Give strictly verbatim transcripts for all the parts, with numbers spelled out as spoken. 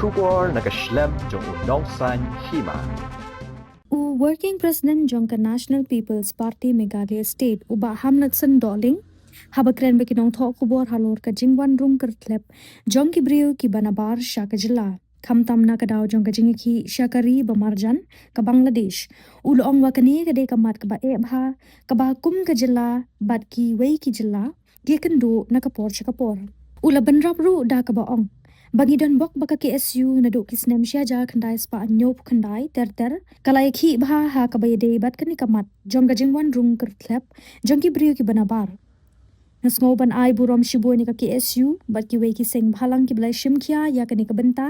Khubor na ka shlem jong u Nongsaiñ Hima. U Working President jong ka National People's Party Meghalaya State, u Bah Hamlatson Dohling, haba kren bad ki nongthoh khubor halor ka jingwan rung kyrthlep jong ki briew kiba nabar sha ka jylla, khamtam na ka daw jong ka jingïakhih sha ka ri ba marjan, ka Bangladesh, u la ong ba kane ka dei ka mat kaba eh bha, kaba kum ka jylla bad kiwei ki jylla ki ïakynduh na ka por sha ka por. U la bynrap ruh da kaba ong ba ngi don bok ba ka K S U naduh ki snem shi hajar khyndai spah hynñiewphew khyndai ter ter ka la ïakhih bha ha kaba ïadei bad kane ka mat jong ka jingwan rung kyrthlep jong ki briew kiba nabar. Nga sngew ban ai burom shibun ïa ka K S U bad kiwei ki seng bhalang kiba la shim khia ïa kane ka bynta,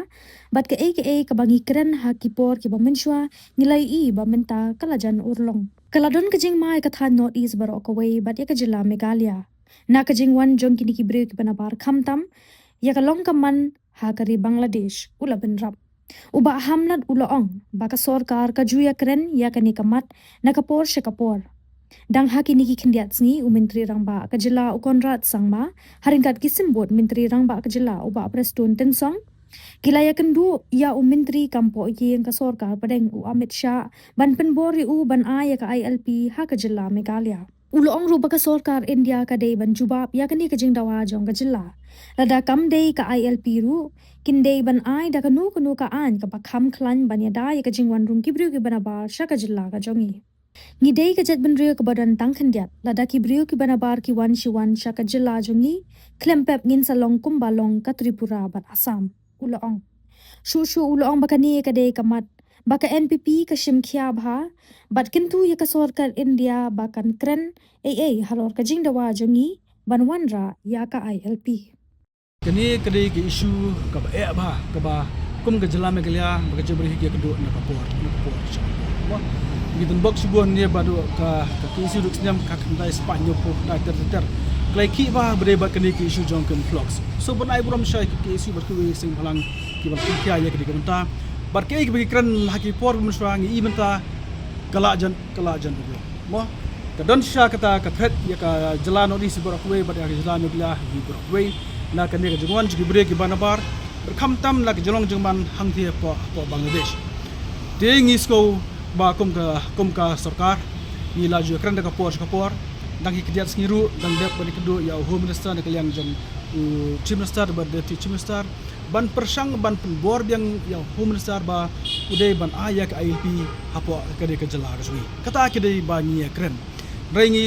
bad kaei kaei kaba ngi kren ha ki por kiba mynshuwa ngi la ïohi ba mynta ka la jan urlong. Ka la don ka jingma ïa ka thaiñ North East baroh kawei bad ïa ka jylla Meghalaya na ka jingwan jong kine ki briew kiba nabar, khamtam ïa ka long ka man ha ka ri Bangladesh, u la bynrap. U Bah Hamlat u la ong ba ka sorkar ka ju ïakren ïa kane ka mat na ka por sha ka por. Dang ha kine ki khyndiat sngi, u Myntri Rangbah ka jylla, u Conrad Sangma, ha ryngkat ki symbud Myntri Rangbah ka jylla, u Bah Prestone Tynsong, ki la ïakynduh ïa u Myntri kam poh ïing ka sorkar pdeng, u Amit Shah, ban pynbor ïa u ban ai ïa ka I L P ha ka jylla Meghalaya. U la ong ruh ba ka sorkar India ka dei ban jubab ïa kane ka jingdawa jong ka jylla. Lada kam dei ka I L P ruh, kin dei ban ai da kano kano ka aiñ kaba kham khlaiñ ban ïada ïa ka jingwan rung ki briew kiba nabar sha ka jylla ka jong ngi. Ngi dei ka jaitbynriew kaba don tang khyndiat, lada ki briew kiba nabar ki wan shi wan sha ka jylla jong ngi, khlem pep ngin sa long kumba long ka Tripura bad Assam, u la ong. Shuh shuh u la ong ba kane ka dei ka mat ba ka N P P ka shim khia bha, bad kyntu ïa ka sorkar India ba kan kren ei ei halor ka jingdawa jong ngi ban wanrah ïa ka I L P. Kane ka dei ka issue kaba eh bha, kaba kum ka jylla Meghalaya ba ka jaitbynriew ka ïakynduh na ka por, na ka por sha ka por. Ngi don bok shibun ne ba duh ka, ka K S U duh snem ka khyndai spah hynñiewphew khyndai ter ter ter. Ka la ïakhih bha ba dei bad kane ka issue jong ka influx. So ban ai burom sha ka K S U bad kiwei seng bhalang kiba la shim khia ïa kane ka bynta. Bad kaei kaba ki kren ha ki por ba mynshuwa ngi i mynta ka la jan, ka la jan ruh. Mo, ka don shisha kata ka threat ïa ka jylla North East baroh kawei bad ïa ka jylla Meghalaya hi baroh kawei na kane ka jingwan jong ki briew kiba nabar, bad khamtam na ka jinglong jingman hangtei hapoh, hapoh Bangladesh. Te ngi sngew ba kum ka, kum ka sorkar ngi la ju kren da ka por sha ka por, dang ki khyndiat sngi ruh dang dep ban ïakynduh ïa u Home Minister na ka liang jong u Chief Minister bad Deputy Chief Minister, ban pyrshang ban pynbor biang ïa u Home Minister ba u dei ban ai ïa ka I L P hapoh kane ka jylla ka jong ngi. Kata ka dei ba ngi ïakren. Hynrei ngi,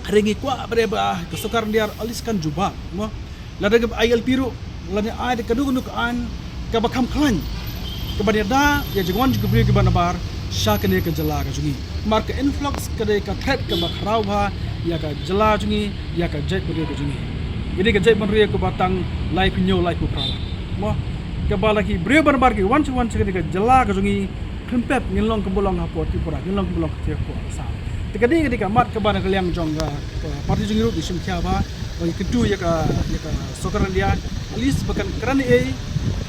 hynrei ngi kwah ba dei ba ka sorkar India at least kan jubab, mo. Lada ka I L P ruh, lada ai da kano kano ka aiñ kaba kham khlaiñ, kaban ïada ïa jingwan jong ki briew kiba nabar sha kane ka jylla ka jong ngi. Namar ka influx ka dei ka threat kaba khraw bha ïa ka jylla jong ngi, ïa ka jaitbynriew ka jong ngi. Ka dei ka jaitbynriew kaba tang laiphew hynñiew, laiphew phra lak, mo. Kaba la ki briew ba nabar ki wan sha, wan sha kane ka jylla ka jong ngi, khlem pep ngin long kumba long hapoh Tripura, ngin long kumba long hapoh Assam. Te ka dei, ka dei ka mat kaba na ka liang jong ka, ka party jong ngi ruh ngi shim khia bha, ba ngi kyntu ïa ka, ïa ka sorkar India, at least ba kan kren ei ei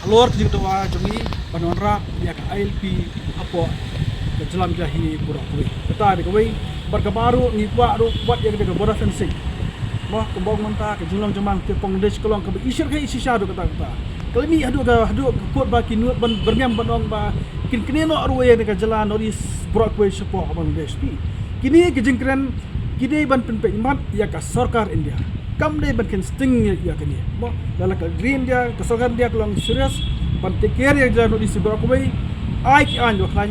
halor ka jingdawa jong ngi ban wanrah ïa ka I L P hapoh ka jylla Meghalaya hi baroh kawei. Kata dei kawei, bad kaba ruh ngi kwah ruh wat ïa ka dei ka border fencing. Mo, kumba ong mynta ka jinglong jingman ka Bangladesh ka long kaba i shyrkhei i shisha haduh katta katta. Ka la mih haduh ka, haduh ka kut ba ki nud ban byrngem ban ong ba kin kynnoh ruh ïa ka jylla North East baroh kawei shapoh Bangladesh. Phi, kine ki jingkren ki dei ban pynpeit mat ïa ka sorkar India. Kam dei ban kren sting ïa, ïa kane. Mo, lada ka ri India, ka sorkar India ka long serious ban take care ïa ka jylla North East baroh kawei, ai ki aiñ ba khlaiñ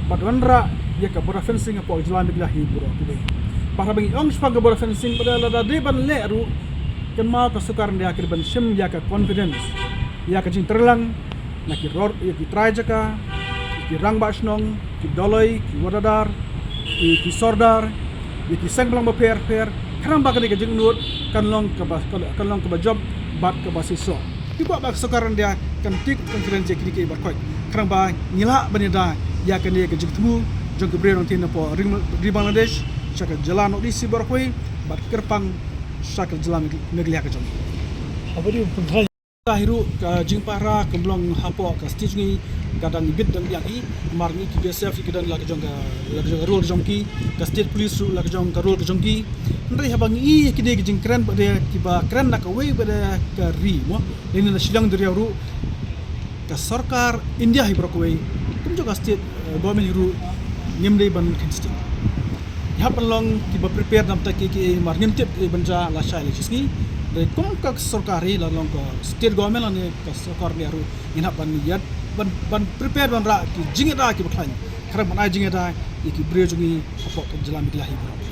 bad wanrah ïa ka border fencing hapoh ka jylla Meghalaya hi baroh kawei. Bad haba ngi ong shaphang ka border fencing, bad lada dei ban leh ruh, kynmaw ka sorkar India ka dei ban shim ïa ka confidence, ïa ka jingtreilang na ki ror, ïa ki trai jaka, ïa ki rangbah shnong, ki doloi, ki wardaddar, ïa ki sordar, ïa ki seng bhalang bapher bapher, khnang ba kane ka jingangnud kan long kaba, kan, kan long kaba jop bad kaba shisha. Ngi kwah ba ka sorkar India kan take confidence ïa kine kiei baroh, khnang ba ngin lah ban ïada ïa kane ka jingthmu jong ki briew nongthied napoh ri, ri Bangladesh sha ka jylla North East baroh kawei bad kyrpang sha ka jylla Megh-, Meghalaya ka jong ngi. Haba dei u pynthai. Ka hi ruh ka jingpahara ka long hapoh ka state jong ngi ka dang bit dang biang hi, namar ngi ki B S F ki don la ka jong ka, la ka jong ka role ka jong ki, ka state police ruh la ka jong ka role ka jong ki. Hynrei haba ngi ïohi kine ki jingkren ba dei kiba kren na kawei pat ka ri, mo, lane na shiliang duriaw ruh, Ka sorkar India hi baroh kawei, kum jong ka state, eh, government hi ruh, ngim dei ban kheiñ sting. Ngi hap ban long kiba prepare namar ki, ki, mar ngim tip ki ban jia lashai lashisngi. Dei kum ka sorkar hi la long ka state government lane ka sorkar India ruh, ngin hap ban ïa, ban, ban prepare ban rah ki jingïada kiba khlaiñ. Khnang ban ai jingïada ïa ki briew jong ngi hapoh ka jylla Meghalaya hi baroh.